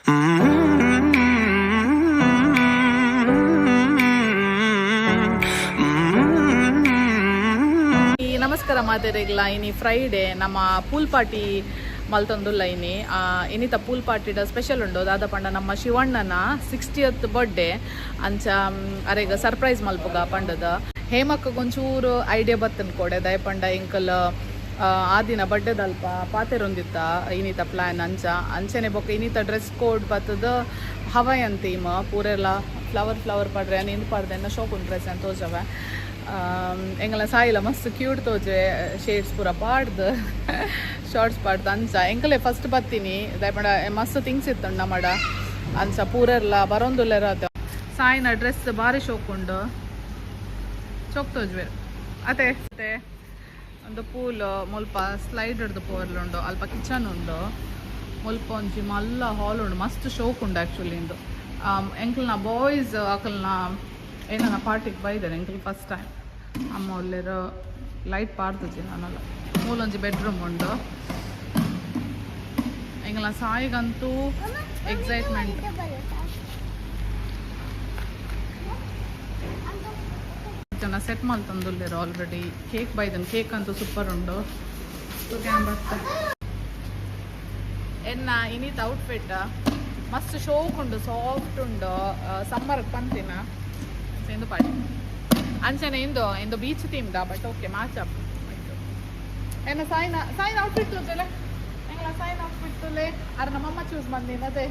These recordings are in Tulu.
ಈ ನಮಸ್ಕಾರ ಮಾತೆರೆಗ್ಲ. ಇನಿ ಫ್ರೈಡೆ, ನಮ್ಮ ಪೂಲ್ ಪಾರ್ಟಿ ಮಲ್ತೊಂದುಲ್ಲ ಇನಿ. ಇನಿತ ಪೂಲ್ ಪಾರ್ಟಿಡ ಸ್ಪೆಷಲ್ ಉಂಡು. ದಾದ ಪಂಡ ನಮ್ಮ ಶಿವಣ್ಣನ 60th birthday. ಅಂಚ ಅರೆಗ ಸರ್ಪ್ರೈಸ್ ಮಲ್ಪುಗ ಪಂಡದ. ಹೇಮಕ್ಕಗೊಂಚೂರು ಐಡಿಯಾ ಬತ್ತನ್ ಕೊಡೆ. ದಯ ಪಂಡ ಎಂಕಲ್ ಆ ದಿನ ಬಡ್ಡೆದಲ್ಪ ಪಾತೆರೊಂದಿತ್ತ ಇನಿತ ಪ್ಲಾನ್ ಅಂಚ. ಅಂಚನೆ ಬೊಕ್ಕ ಇನಿತ ಡ್ರೆಸ್ ಕೋಡ್ ಬತ್ತದ ಹವಾಯನ್ ಥೀಮ್. ಪೂರೆಲ್ಲ ಫ್ಲವರ್ ಫ್ಲವರ್ ಪಾಡ್ರೆ ಇಂದು ಪಾಡ್ದೆ ಶೋಕುನ್ ಡ್ರೆಸ್ ಅಂತ ತೋಜವೆ. ಎಂಗಲ ಸಾಯಿಲ ಮಸ್ತ್ ಕ್ಯೂಟ್ ತೋಜೆ, ಶೇಡ್ಸ್ ಪೂರ ಪಾಡ್ದು, ಶಾರ್ಟ್ಸ್ ಪಾಡ್ದು ಅಂಚ. ಎಂಕಲೆ ಫಸ್ಟ್ ಬತ್ತೀನಿ, ದಯಪಂಡ ಮಸ್ತ್ ಥಿಂಗ್ಸ್ ಇತ್ತು ನಮ್ಮಡ. ಅಂಚ ಪೂರೆಲ್ಲ ಬರೋಂದುಲ್ಲೆರ. ಸಾಯಿನ ಡ್ರೆಸ್ ಬಾರಿ ಶೋಕುಂಡು, ಚೋಕ್ ತೋಜ್ವೆ ಅತೆ ಅತೆ. ಒಂದು ಪೂಲ್ ಮುಲ್ಪ ಸ್ಲೈಡ್ ಹಿಡ್ದು ಪೋರ್ಲುಂಡು. ಅಲ್ಪ ಕಿಚನ್ ಉಂಡು. ಮುಲ್ಪ ಒಂಜಿ ಮಲ್ಲ ಹಾಲ್ ಉಂಡು. ಮಸ್ತ್ ಶೋಕ್ ಉಂಡು ಆ್ಯಕ್ಚುಲಿ ಇಂದು. ಎಂಕಲ್ನ ಬಾಯ್ಸ್ ಅಕಲ್ನ ಏನನ ಪಾರ್ಟಿಗೆ ಬೈದಾರೆ. ಎಂಕಲ್ ಫಸ್ಟ್ ಟೈಮ್. ಅಮ್ಮ ಒಲ್ಲೆರ್, ಲೈಟ್ ಪಾಡ್ದುಜಿ ನಾನಲ್ಲ. ಮೂಲೊಂಜಿ ಬೆಡ್ರೂಮ್ ಉಂಡು. ಎಂಕಲ್ನ ಸಾಯಿಗಂತೂ ಎಕ್ಸೈಟ್ಮೆಂಟ್. ಜನ ಸೆಟ್ ಮಲ್ತೊಂದುಲ್ಲೆರ್ ಆಲ್ರೆಡಿ. ಕೇಕ್ ಬೈದನ್, ಕೇಕ್ ಅಂತೂ ಸೂಪರ್ ಉಂಡು. ಬರ್ತ ಎನ್ನ ಇನಿತ ಔಟ್ಫಿಟ್ ಮಸ್ತ್ ಶೋಕ್ ಉಂಡು, ಸಾಫ್ಟ್ ಉಂಡು. ಸಮ್ಮರ್ ಪಂತಿನ ಇಂದು ಪಾಡಿ ಅಂಚನೆ ಇಂದು ಇಂದು beach theme the, but okay match up. ಎನ್ನ ಸಾಯಿನ ಸಾಯಿನ ಔಟ್ಫಿಟ್ ತೋಜಲೆ. ಎಂಗ್ಲ ಸಾಯಿನ ಔಟ್ಫಿಟ್ ತುಲೆ. ಅರ್ ನಮ್ಮಮ್ಮ ಚೂಸ್ ಬಂದಿನ ಅದೇ.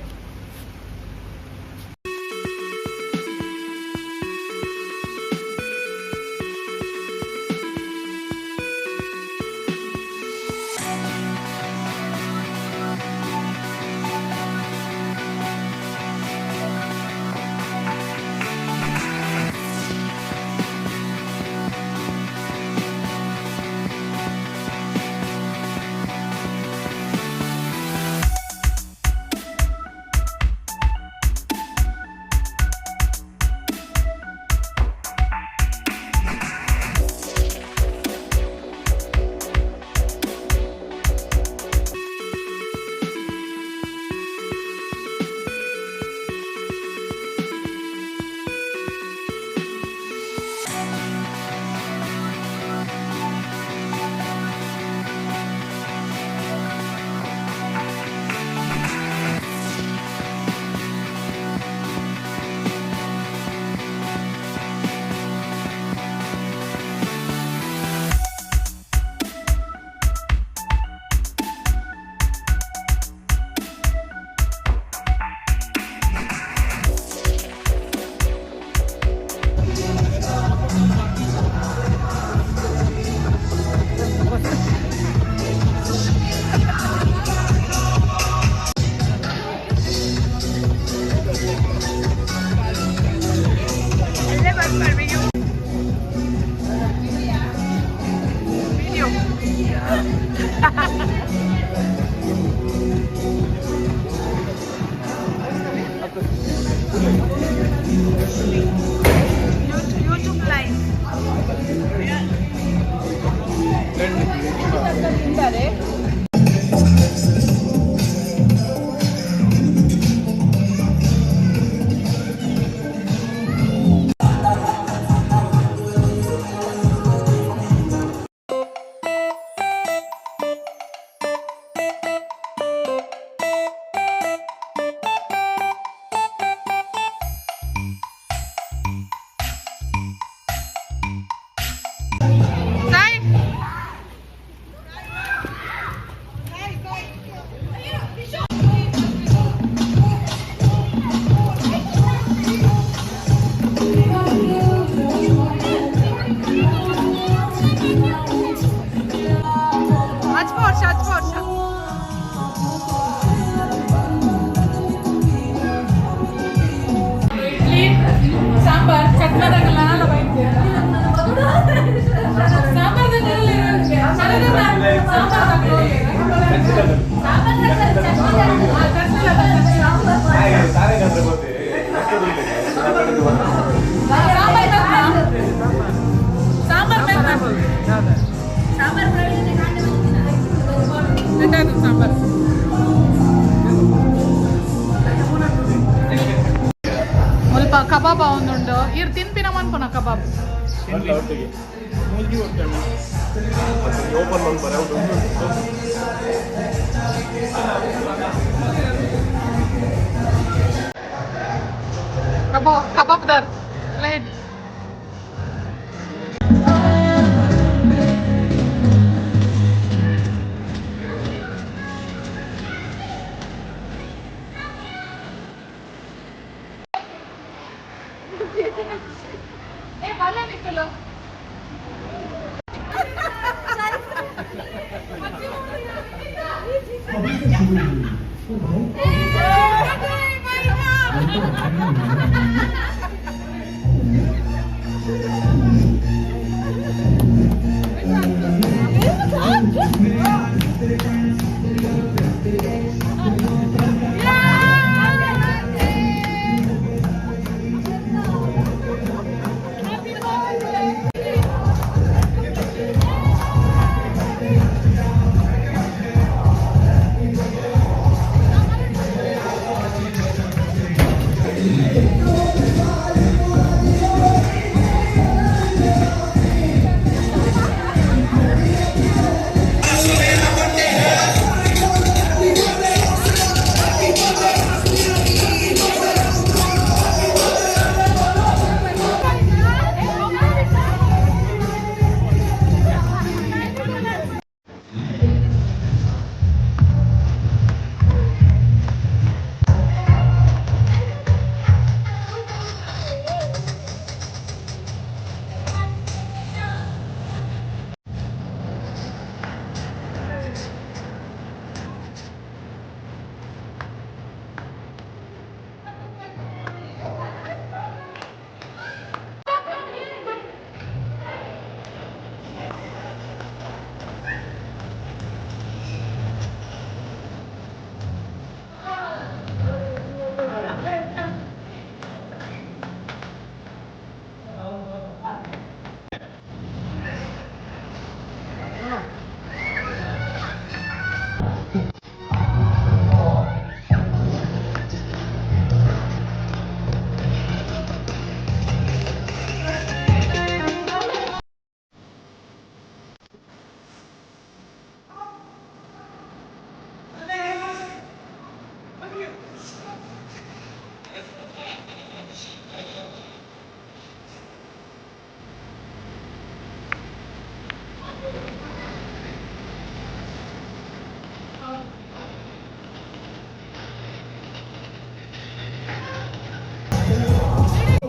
ಕಬಾಬ್ ಒಂದುಂಡು ಇರ್ ತಿನ್ಪಿನ ಮನ್ಪುನ ಕಬಾಬ್. ಓಪನ್ ಮಾಡ್ತಾರೆ. ಕಬಾಬ್ ಕಬಾಬ್ದಾರ್ ಲೈಟ್. ಏ ಬಲ್ಲ ನಿಕ್ಕಲು.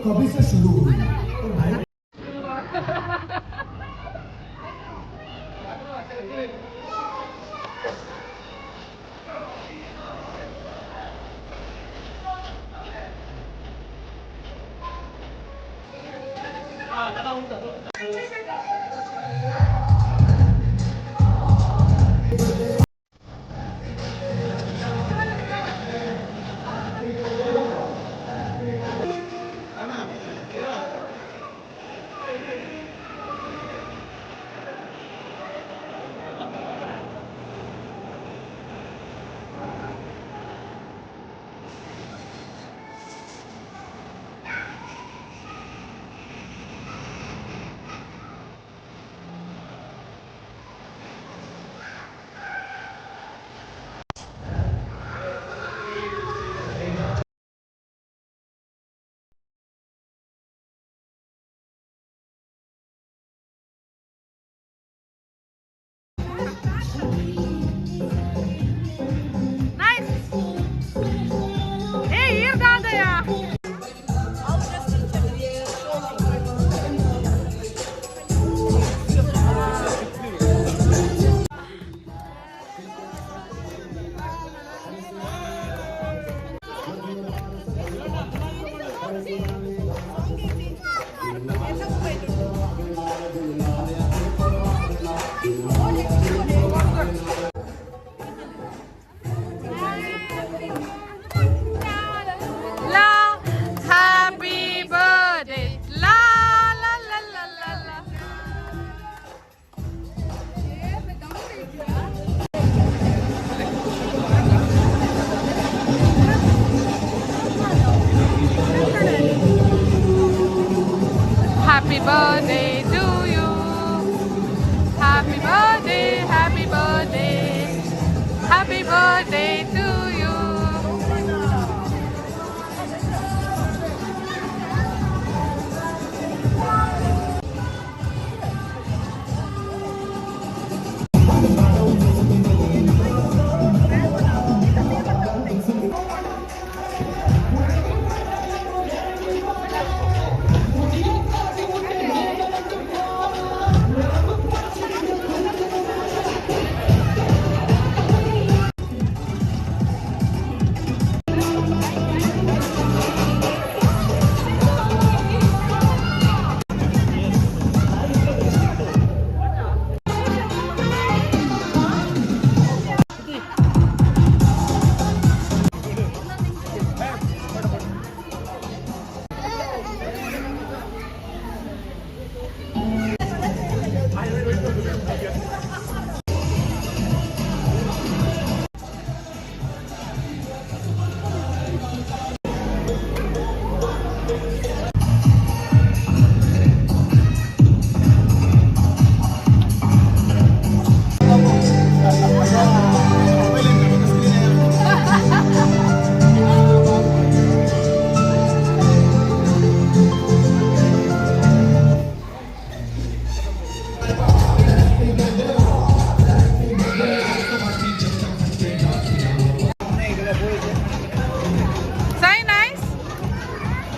कभी से शुरू हुई और भाई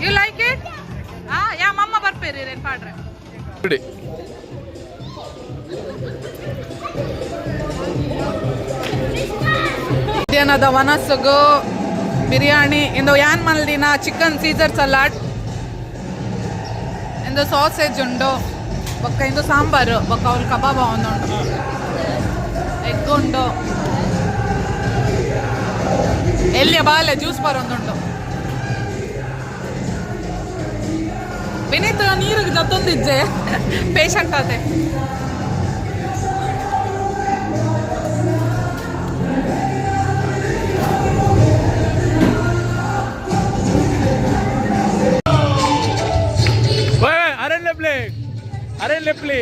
You like it? ಆ ಯಾ ಮಮ್ಮ ಬರ್ಪೇರಿ ರೇನ್ ಪಾಡ್ರೆ. ಮಧ್ಯಾಹ್ನದ ವನಸುಗು ಬಿರಿಯಾನಿ ಇಂದು ಯಾನ್ ಮಲ್ದಿನ ಚಿಕನ್ ಸೀಸರ್ ಸಲಾಡ್, ಇಂದು ಸಾಸೇಜ್ ಉಂಡು, ಬೊಕ್ಕ ಇಂದು ಸಾಂಬಾರು, ಬೊಕ್ಕ ಅವ್ಲು ಕಬಾಬ ಒಂದುಂಡು, ಎಗ್ ಉಂಡು, ಎಲ್ಲಿಯ ಬಾಲೆ ಜ್ಯೂಸ್ ಬಾರ್ ಒಂದುಂಡು. ವಿನೀತ್ ನೀರಿಗೆ ಜತ್ತೊಂದಿಜ್ಜೆ, ಪೇಷಂಟ್ ಆತೆ. ಅರಣ್ಯ ಪ್ಲೇ, ಅರಣ್ಯ play.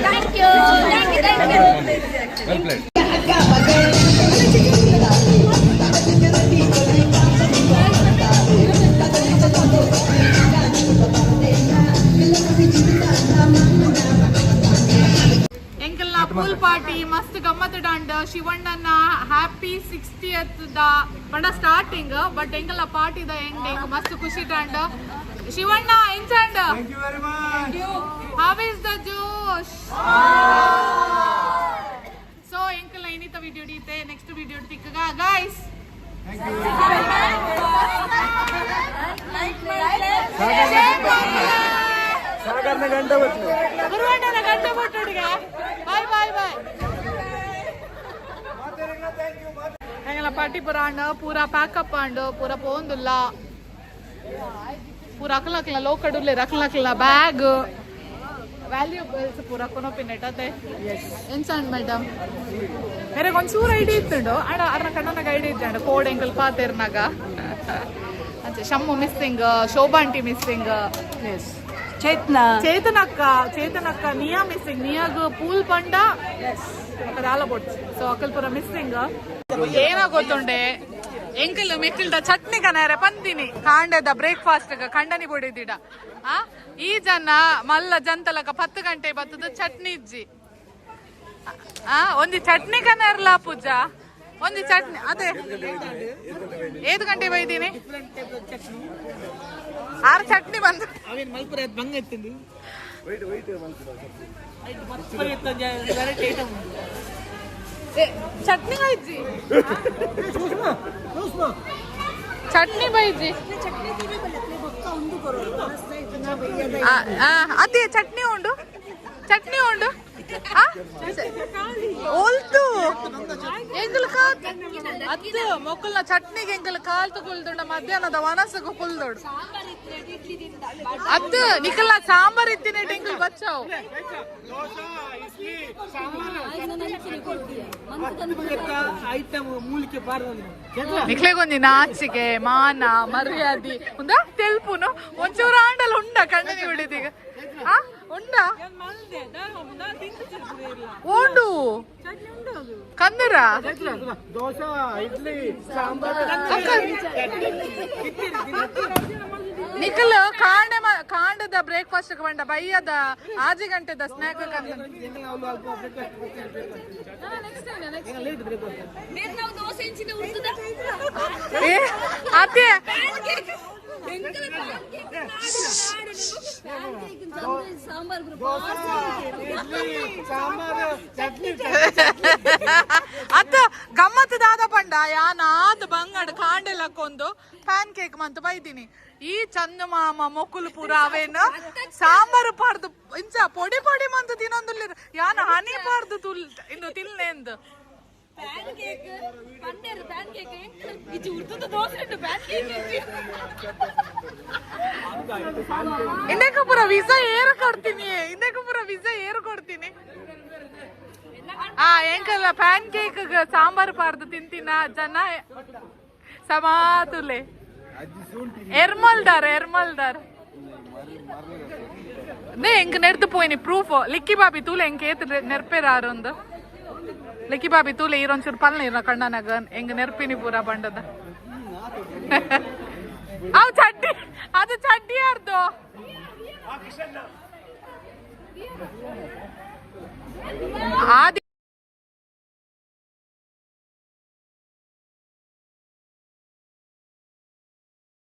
Thank you, thank you, thank you. ಎಂಕಲ್ನ pool party ಮಸ್ತ್ ಗಮ್ಮತ್ ಡಾಂಡ್. ಶಿವಣ್ಣನ ಹ್ಯಾಪಿ 60th the ಪಂಡ ಸ್ಟಾರ್ಟಿಂಗ್, ಬಟ್ ಎಂಕಲ್ನ ಪಾರ್ಟಿ the ending. ಮಸ್ತ್ ಖುಷಿ ಡಾಂಡ್. ಶಿವಣ್ಣ, ಎಂಚಂಡ್? Thank you very much. How is the josh? So ಎಂಕಲ್ನ ಇನ್ನಿತ ವಿಡಿಯೋ ಡೀತೆ ನೆಕ್ಸ್ಟ್ ವಿಡಿಯೋ ತಿಕ್ಕಗ ಗೈಸ್. ಸಾಗರ್ನ ಗಂಟೆ ಬತ್ತು. ಗುರುವಣ್ಣನ ಗಂಟೆ ಕೊಟ್ಟುಡಿಗೆ. Bye bye bye. ಎಂಗಲ ಪಾಟಿ ಪೂರ ಅಂಡ್ ಪೂರ ಪ್ಯಾಕಪ್ ಅಂಡ್ ಪೂರ ಪೋಂದುಲ್ಲ. ಪೂರ ಅಕ್ಲ ಅಕ್ಲ ಲೋಕಡುಲ್ಲೆ, ಅಕ್ಲ ಅಕ್ಲ ಬ್ಯಾಗ್ ವ್ಯಾಲ್ಯೂಬಲ್ಸ್ ಪೂರ ಕೊನೊಪಿನೆಟ್ ಅತೆ. ಎಂಚಂಡ್ ಮೇಡಮ್? ಮೇರೆಗೆ ಒಂಚೂರು ಐಡಿ ಇತ್ತುಂಡು ಅಡ ಅರ್ನ ಕಣ್ಣನಾಗ ಐಡಿ ಇದ್ದಾಂಡು ಕೋಡ್ ಎಂಕಲ್ ಪಾತೆರ್ನಾಗ. ಅಂಚೆ ಶಮ್ಮು ಮಿಸ್ಸಿಂಗ್, ಶೋಭಾ ಆಂಟಿ ಮಿಸ್ಸಿಂಗ್. ಚೇತ್ನ. ಚೇತನಕ್ಕ, ಚೇತನಕ್ಕ, ನಿಯಾ ಮಿಸ್ಸಿಂಗ್. ನಿಯಾಗ ಪೂಲ್ ಪಂಡ ದಾಲ ಬೊಡ್ಚಿ. ಸೊ ಅಕಲ್ಪುರ ಮಿಸ್ಸಿಂಗ್. ಏನ ಗೊತ್ತುಂಡೆ, ಎಂಕಲ್ ಮೆಟ್ಟಿಲ್ದ ಚಟ್ನಿ ಕನಾರೆ ಪಂದಿನಿ ಕಾಂಡದ ಬ್ರೇಕ್ಫಾಸ್ಟ್ ಖಂಡನಿ ಬೊಡಿದಿಡ. ಆ ಈ ಜನ ಮಲ್ಲ ಜಂತಲಕ 10 ಗಂಟೆ ಬತ್ತದ, ಚಟ್ನಿ ಇಜ್ಜಿ. ಆ ಒಂಜಿ ಚಟ್ನಿ ಕನಾರ್ಲ ಪೂಜಾ, ಒಂಜಿ ಚಟ್ನಿ. ಅದೇ ಏದು ಗಂಟೆ ಬೈದೀನಿ, ಆರು ಚಟ್ನಿ ಬಂದು. ಅವೇನು ಮಲ್ಪುರ ಬಂಗ ಇತ್ತು, ವೆರೈಟಿ ಐಟಮ್ ಉಂಟು. ಏ, ಚಟ್ನಿ ಬೈಜಿ, ಚಟ್ನಿ ಬೈಜಿ. ಆ, ಆ, ಅದೇ ಚಟ್ನಿ ಉಂಡು, ಚಟ್ನಿ ಉಂಡು. ಆ? ಒಲ್ತು ಎಂಕಲ್ ಕಾಲ್ ಅತ್ತು ಮೊಕ್ಕಲ್ನ ಚಟ್ನಿಗೆ ಎಂಕಲ್ ಕಾಲ್ ತಗೊಳ್ದುಂಡ ಮಧ್ಯಾಹ್ನದ ವನಸಗು ಕುಲ್ದೋಡು. ಅತ್ತು ನಿಕಲ್ನ ಸಾಂಬಾರ್ ಇತ್ತಿನ ಎಂಕಲ್ ಬಚ್ಚಾವು. ಐಟಮ್ ಮೂಲಿಕೆ ಬಾರದು. ನಿಕ್ಲೆಗೊಂಜಿ ನಾಚಿಕೆ ಮಾನ ಮರ್ಯಾದಿ ಉಂದ ತೆಲ್ಪುನು ಒಂಚೂರು ಆಂಡಲ್ ಉಂಡ ಕಣ್ಣಿನ ಬಿಡಿದೀಗ ಆ ಉಂಡ ಓಂಡು ಕಂದರ. ದೋಸೆ, ಇಡ್ಲಿ, ಸಾಂಬಾರ್. ನಿಖಲ್ ಕಾಂಡೆ ಕಾಂಡದ ಬ್ರೇಕ್ಫಾಸ್ಟ್ ಬಂಡ ಬಯ್ಯದ ಆಜಿ ಗಂಟೆದ ಸ್ನಾಕ್. ಬೇರೆ ನಾವು ದೋಸೆ ಇಂಚಿನ ಉರ್ತದ. ಏ ಅತ್ತೆ. ಸಾಂಬಾರ್. ಸಾಂಬಾರ್, ಚಟ್ನಿ. ಅತ್ತ ಗಮ್ಮತ್ ದಾದ ಪಂಡ ಯಾನಾದ್ ಬಂಗಡ್ ಕಾಂಡೆಲಕ್ಕೊಂದು ಪ್ಯಾನ್ ಕೇಕ್ ಮಂತ್ ಬೈದಿನಿ. ಈ ಚಂದ ಮಾಮ ಮೊಕ್ಕುಲು ಪೂರ ಅವೇನು ಸಾಂಬಾರು ಪಾಡ್ದು ಇಂಚ ಪೊಡಿ ಪೊಡಿ ಮಂತು ತಿನ್ನೊಂದುಲ್ಲೆರ್. ಯಾನ ಹನಿ ಪಾಡ್ದು ತುಲ್ ಇಂದು ತಿನ್ಲೇಂದು. ಪ್ಯಾನ್ ಕೇಕ್ ಪಂಡೇರು ಪ್ಯಾನ್ ಕೇಕ್ ಇಜ್ಜಿ ಉರ್ತದ ದೋಸೆ ಉಂಟು ಪ್ಯಾನ್ ಕೇಕ್ ಇಜ್ಜಿ. ಇಂದಕ್ಕೆ ಪೂರ ವಿಸಾ ಏರು ಕೊಡ್ತೀನಿ, ಇಂದಕ್ಕೆ ಪೂರ ವಿಸಾ ಏರು ಕೊಡ್ತೀನಿ. ಆ ಎಂಕಲ್ಲ ಪ್ಯಾನ್ ಕೇಕ್ ಸಾಂಬಾರು ಪಾಡ್ದು ತಿಂತಿನ ಜನ ಸಮಾತುಲೆ ಎರ್ಮಲ್ದಾರ್ ಎರ್ಮಲ್ದಾರ್ ನೇ ಎಂಕ್ ನೆರ್ದು ಪೋಯಿನಿ ಪ್ರೂಫ್. ಲಿಕ್ಕಿ ಬಾಬಿ ತೂಲೆ ಎಂಕ್ ಏತ್ ನೆರ್ಪೇರಾರೊಂದು. ಲಿಕ್ಕಿ ಬಾಬಿ ತೂಲೆ ಈರೊಂಚೂರು ಪಲ್ನ ಇರ ಕಣ್ಣನಾಗ ಎಂಗ್ ನೆರ್ಪಿನಿ ಪೂರ ಬಂಡದ. ಅವು ಚಡ್ಡಿ, ಅದು ಚಡ್ಡಿ ಯಾರ್ದು? ಆದಿ.